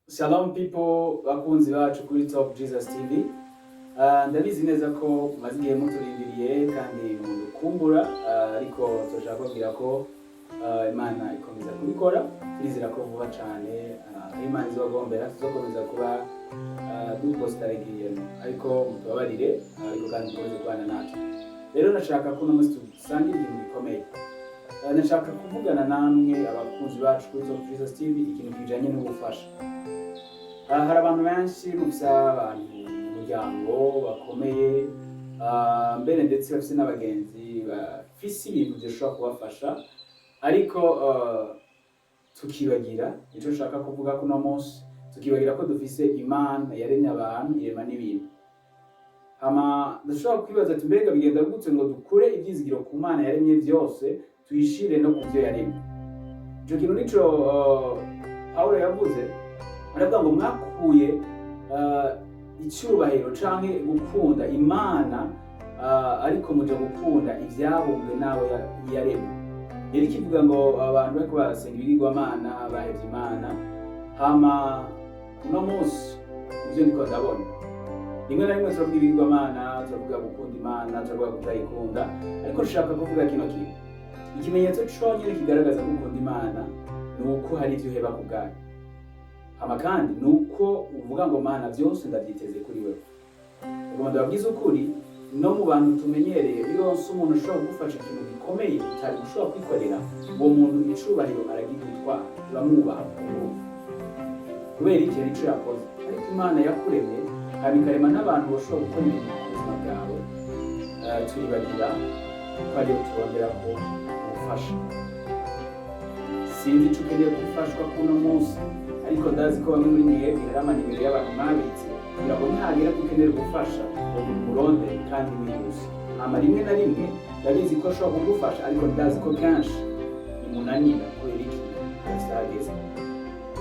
Shalom people, bakunzi bacu kuri Top Jesus TV. Ndabizi neza ko mumaze igihe muturindiriye kandi mudukumbura, ariko turashaka kubabwira ko Imana ikomeza kubikora. Turizera ko vuba cane Imana izogombera tuzokomeza kuba duposta régulièrement, ariko mutubabarire, ariko kandi mukomeze kubana natwe. Rero nashaka ko uno munsi dusangira ibintu bikomeye. Nashaka kuvugana namwe abakunzi bacu kuri Top Jesus TV ikintu kijanye n'ubufasha. Hari abantu benshi mufise abantu mu muryango bakomeye, mbere ndetse bafise n'abagenzi bafise ibintu byoshobora kubafasha, ariko tukibagira ico nshaka kuvuga kuno munsi, tukibagira ko dufise Imana yaremye abantu, irema n'ibintu. Hama dushobora kwibaza ati: "Mbega bigenda gute ngo dukure ivyizigiro ku Mana yaremye vyose, tuyishire no ku vyo yaremye?" Ico kintu nico Pawulo yavuze, aravuga ngo mwakuye icyubahiro canke gukunda Imana, ariko muja gukunda ivyabumbwe n'abo yaremye. Rero ikivuga ngo abantu bariko barasenga ibigirwamana bahevye Imana. Hama uno munsi ivyo ndiko ndabona, rimwe na rimwe turavuga ibigirwamana, turavuga gukunda Imana, turavuga kutayikunda, ariko nshaka kuvuga kino kintu: ikimenyetso conyene kigaragaza ko ukunda Imana ni uko hari ivyo uheba ku bwayo. Hama kandi ni uko uvuga ngo: "Mana, byose ndabyiteze kuri wewe." Ugomba ndababwiza ukuri, no mu bantu tumenyereye, iyo uronse umuntu ushobora kugufasha ikintu gikomeye utari gushobora kwikorera, uwo muntu icubahiro aragigutwara, uramwubaha kumwumva kubera iki? Hari ico yakoze. Ariko Imana yakuremye, hama ikarema n'abantu bashobora gukora ibintu ku buzima bwawe, turibagira ko ariyo turonderako ubufasha. Sinzi ico ukeneye gufashwa kuno munsi, ariko ndazi ko bamwe muri mwebwe hari amanimero y'abantu mwabitse kugira ngo nihagera ko ukenera ubufasha ngo murondere kandi wihuse. Hama rimwe na rimwe ndabizi ko ashobora kugufasha, ariko ndazi ko kenshi bimunanira. Kubera iki? Afise ahageze.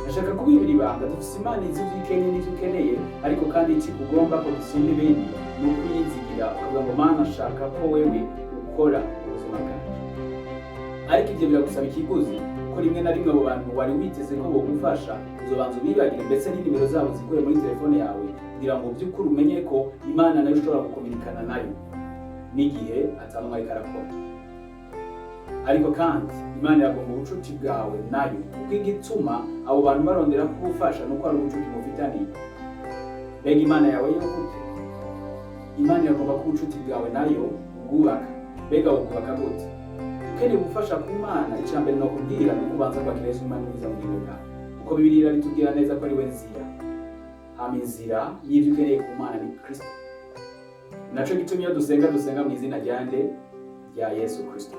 Ndashaka kubibira ibanga: dufise Imana izi ivyo ukeneye n'ivyo ukeneye, ariko kandi iki ugomba ko gisumba ibindi ni ukuyizigira, ukavuga ngo: "Mana, shaka ko wewe ukora ubuzima bwanjye." Ariko ibyo biragusaba ikiguzi, ko rimwe na rimwe abo bantu wari witeze ko bogufasha uzobanza ubibagire, ndetse n'inimero zabo zikure muri telefone yawe, kugira ngo by'ukuri umenye ko Imana nayo ushobora gukominikana nayo n'igihe atanumwe ariko arakora. Ariko kandi Imana iragomba ubucuti bwawe nayo, kuko igituma abo bantu barondera kugufasha nuko hari ubucuti mufitaniye. Mbega Imana yawe yo gute? Imana iragomba ko ubucuti bwawe nayo ubwubaka. Mbega bubwubaka gute? Ukeneye ubufasha ku Mana, icya mbere ni ukubwira ni uko ubanza kwakira Yesu Imana mwiza mu bugingo bwawe, kuko Bibiliya irabitubwira neza ko ari we nzira. Hama inzira y'ibyo ukeneye ku Mana ni Kristo. Naco gituma iyo dusenga, dusenga mu izina rya nde? Rya Yesu Kristo.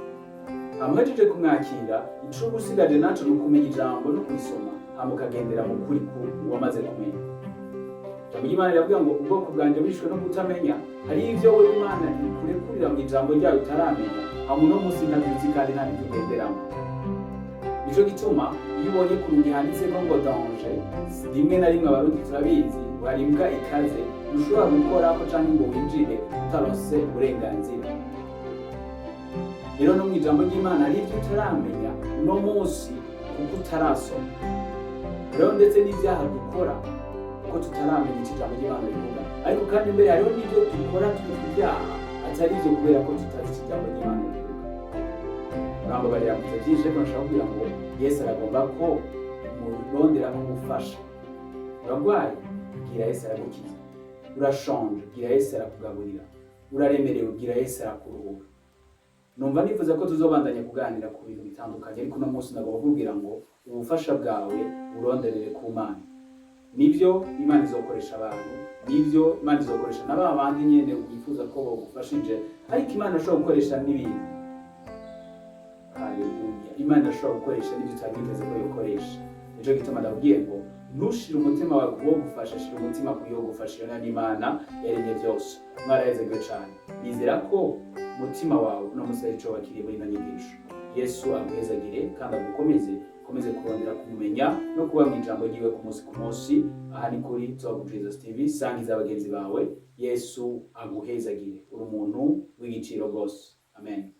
Hama uhejeje kumwakira, ico uba usigaje naco ni ukumenya ijambo no kurisoma, hama ukagendera mu kuri ku wamaze kumenya. Ijambo ry'Imana riravuga ngo ubwoko bwanjye bwishwe no kutamenya. Hari ivyo wewe Imana ikurekurira mu ijambo ryayo utaramenya, hama uno munsi ntabyo uzi kandi nta n'ivyo ugenderamo. Nico gituma iyo ubonye ku rugi handitseko ngo "danger", rimwe na rimwe Abarundi turabizi ngo hari imbwa ikaze, ntushobora gukorako canke ngo winjire utaronse uburenganzira. Rero no mu ijambo ry'Imana hari ivyo utaramenya uno munsi kuko utarasoma. Rero ndetse n'ivyaha dukora kuko tutaramenya ico ijambo ry'Imana rivuga, ariko kandi mbere hariho n'ivyo dukora twitwa ibyaha atari ivyo kubera ko tutazi ico ijambo ry'Imana rivuga. Murambabarira, mvuze byinshi, ariko nashaka kubwira ngo Yesu aragomba ko murondera kumufasha. Urarwaye? Bwira Yesu, aragukiza. Urashonje? Bwira Yesu, arakugaburira. Uraremerewe? Bwira Yesu, arakuruhura. Numva nifuza ko tuzobandanya kuganira ku bintu bitandukanye, ariko uno munsi nagomba kukubwira ngo ubufasha bwawe buronderere ku Mana. Nibyo, Imana izokoresha abantu, nibyo, Imana izokoresha na ba bandi nyene wifuza ko bagufashije, ariko Imana ishobora gukoresha n'ibintu. Haleluya! Imana ishobora gukoresha n'ibyo utari witeze ko yokoresha. Nico gituma ndabwiye ngo ntushire umutima wawe ku wo gufasha, shira umutima ku yo gufasha. Iyo ni Imana yaremye byose. Mwarahezegewe cane. Nizera ko umutima wawe uno munsi ari ico wakiriye muri ino nyigisho. Yesu aguhezagire kandi agukomeze, ukomeze kurondera kumumenya no kuba mu ijambo ryiwe ku munsi ku munsi. Aha ni kuri Top Jesus TV. Sangiza bagenzi bawe. Yesu aguhezagire, uri umuntu w'igiciro rwose. Amen.